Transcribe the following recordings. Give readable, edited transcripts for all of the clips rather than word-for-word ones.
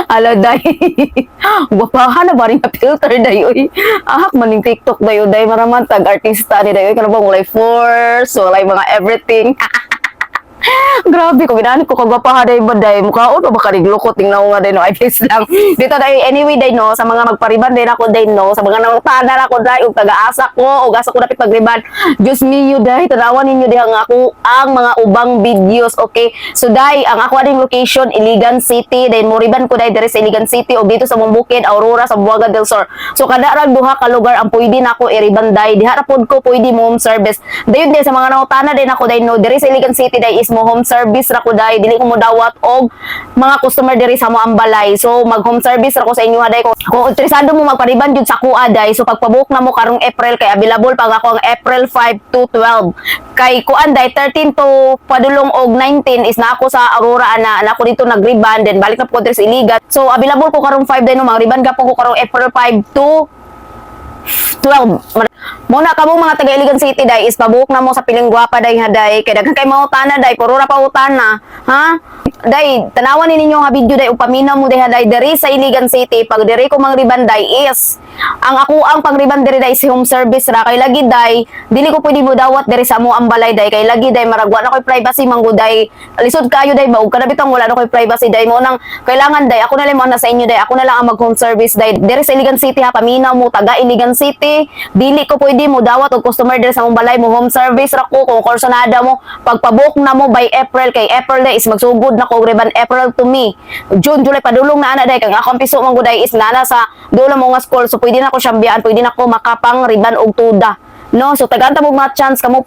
Ala day. Gwapahan na ba rin nga filter day oy. Ahak maning TikTok day day maraman tag artista ni day oy, kana bang walay force, walay mga everything. Grabe ko ginani ko kagwapaha day ba day mukhaon pa ba kaniglukot tingnan nga day no, ay please lang. Dito day, anyway day no, sa mga magpariban day nako day no, sa mga nangutana nako day ug taga-asa ko ug asa ko dapit magriban. Diyos mio day, tanawan ninyo diha nga ako ang mga ubang videos, okay? So day, ang ako aning location Iligan City, then moriban ko day diri sa Iligan City ug dito sa Bukid, Aurora, sa Zamboanga del Sur. So kada ra duha ka lugar ang pwede nako iriban day. Diha ra pod ko pwede mo home service. Dayon day sa mga nangutana day nako day no, diri sa Iligan City day is mo home service ra ko day, dili ko mo dawat og mga customer diri sa mo ang balay. So mag home service ra ko sa inyo ha day. Kung interesado mo magpariban jud sa kuha day, so pagpabook na mo karong April kay available pag ako ang April 5 to 12. Kay kuan day 13 to padulong og 19 is na ako sa Aurora ana, na ako dito nagriban, then balik na po ko diri sa Iligan. So available ko karong 5 day no, magriban ka po ko karong April 5 to 12. Muna kamo mga taga Iligan City day is pabuok na mo sa piling gwapa day ha day kay daghan kay mangutana day, puro ra pangutana ha day. Tanawan ni ninyo nga video day ug paminaw mo day ha day diri sa Iligan City. Pag diri ko mangriban day is ang ako ang pangriban diri day si home service ra kay lagi day dili ko pwede mo dawat diri sa mo ang balay day kay lagi day maragwa na koy privacy man gud day. Lisod kayo day ba ug kada bitong wala na koy privacy day. Mo nang kailangan day ako na lang mo na sa inyo day, ako na lang ang mag home service day diri sa Iligan City ha. Paminaw mo taga Iligan City, dili ko pwede mo dawat og customer diri sa mong balay, mo home service ra ko. Kung korsonada mo, pagpabook na mo by April kay April day is magsugod na ko og riban, April to May, June, July, padulong na ana day. Kang akong piso man gud day is nana sa dulo mo nga school, so pwede na ko siyang biyaan, pwede na ko makapang riban og tuda no. So tagaan ta mo mga chance kamo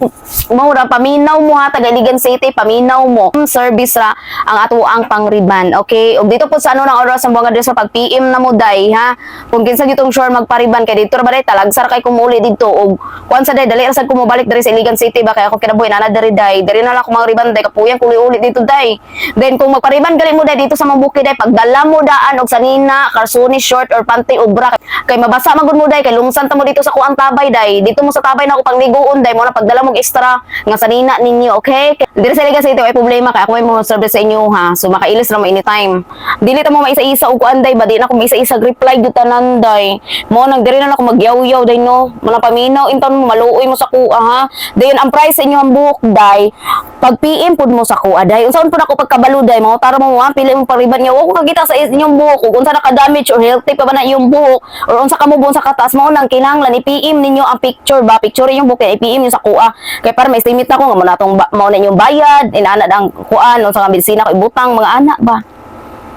mo ra, paminaw mo ha, taga Iligan City, paminaw mo. Service ra ang ato ang pangriban, okay? Ug dito po sa ano ng oras ang buwangan sa pag PM na mo day ha. Kung kinsa gitong sure magpariban kay dito ra ba day talagsar kay kumuli didto ug kuan sa day dali ra sad ko mobalik diri sa Iligan City ba kay ako kinabuhi nana diri day. Diri na lang ako mangriban day, kapuyan kuli-uli dito day. Then kung magpariban gali mo day dito sa Mabukid day, pagdala mo daan og sanina, karsuni, short or panty ug bra kay mabasa man gud mo day kay lungsan ta mo dito sa kuang tabay day. Dito mo sa tabay na ako pangliguon day mo na pagdala mo og extra nga sanina ninyo, okay? Diri sa Iligan City ay problema kay ako may mo service sa inyo ha. So makailis ra mo anytime. Dili ta mo maisa-isa og kuan day ba, di na ako maisa-isa reply gyud tanan day. Mo nang diri na lang ako magyaw-yaw day no. Mga paminaw inton mo, maluoy mo sa kuha ha. Dayon ang price sa inyo ang buhok day pag PM pud mo sa kuha day. Unsaon pud ako pagkabalo day, mo tara mo ha, pili mo pariban niya. Wa ko kakita sa inyong buhok kung unsa naka-damage or healthy pa ba na iyong buhok or unsa ka mo buhok sa kataas. Mo nang kinahanglan i-PM ninyo ang picture ba, picture inyong buhok i-PM niyo sa kuha kay para ma-estimate na ko nga mo natong mao na inyong bayad inana ang kuan unsa nga medisina ko ibutang mga anak ba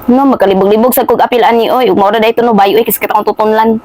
no. Magkalibog-libog sa kog apil ani oy ug mao ra dayto no, bayo oy, kasi kita akong tutunlan.